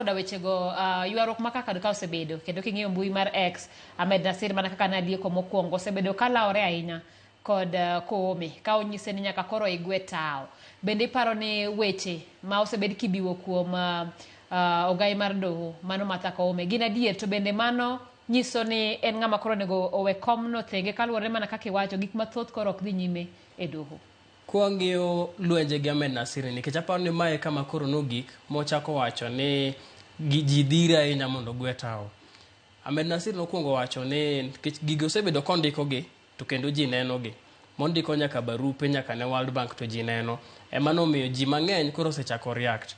Koda wechego ywaruok ma kaka ka osebedo kendo king'iyo mbui mar X, Ahmed Nasir mana kaka nalieko mokwongo osebedo ka lawore ahinya kod Koome ka onyise ni nyaka koro igwe tawo. Bende iparo ni weche ma osebed kibiwo kuom ogai mar doho mano Martha Koome gin adier to bende mano nyiso ni en ng'ama koro onego owe komno thenge kaluwore mana kaka iwacho gik mathoth koro ok dhi nyime e doho. Kwang'iyo lwenje gi Ahmed Nasir nikech aparo ni mae kama koro nogik mochako wacho ni ji dhire ahinya mondo ogwe tawo. Ahmed Nasir nokwongo wacho ni nikech gigi osebedo kondikogi to kendo ji nenogi. Mondiko nyaka barupe nyaka ne World Bank to ji neno. Ema nomiyo ji mang'eny koro osechako react.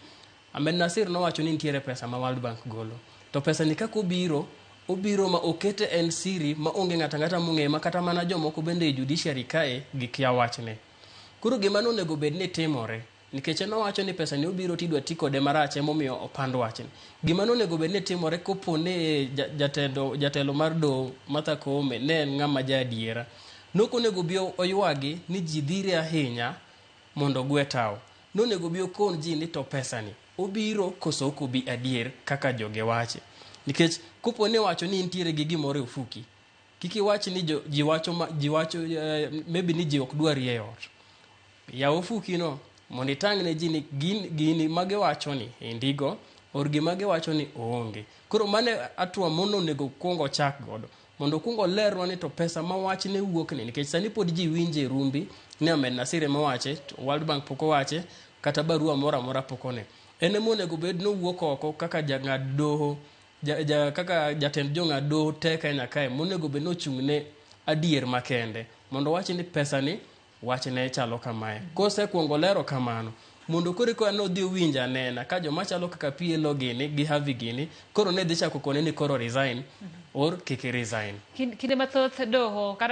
Ahmed Nasir nowacho ni nitiere pesa ma World Bank golo. To pesa ni kaka obiro, obiro ma okete en siri ma onge ng'ato ang'ata mong'eye ma kata mana jomoko bende e judiciary kae gikia wachne. Koro gima nonego bed ni timore, nikech en owacho ni pesa ni obiro tidwa ti kode marach emomiyo opand wachni. Gima nonego bed ni timore kopo ni jatendo, jatelo mar doho Martha Koome ne en ng'ama ja adiera. Nok onego bi oywagi ni ji dhire ahinya mondo ogwe tawo. Nonego bi okon ji ni to pesani obiro koso ok obi adier kaka joge wache. Nikech kopo ni iwacho ni intiere gi gimoro e ofuki, kik iwach ni jo, ji wacho, ma, ji wacho maybe ni ji ok dwari e ot. Yaw ofuki no mondo itang' ne ji ni gin, gini magiwacho ni indigo or gima giwacho ni oonge. Koro mano e hatua mononego kuong ochak godo. Mondo okuong olerwa ni to pesa ma wach ne wuok ni, nikech sani pod ji winje e rumbi ni Ahmed Nasir ema owache, to World Bank pok owache, kata barua moro amora pok one. En ema onego bed ni owuok oko kaka jang'ad doho, ja, ja, kaka jatend jong'ad doho te Kenya kae, monego bed ni ochung' ne adier makende. Mondo owach ni pesa ni wachne chalo kamae. Kosekuongo lero kamano, mondo koro eka nodhi owinj anena ka joma chalo kaka PLO gini gi Harvey gini, koro ne dhi chako kone ni koro resign or kik resign. Kinde mathoth doho kata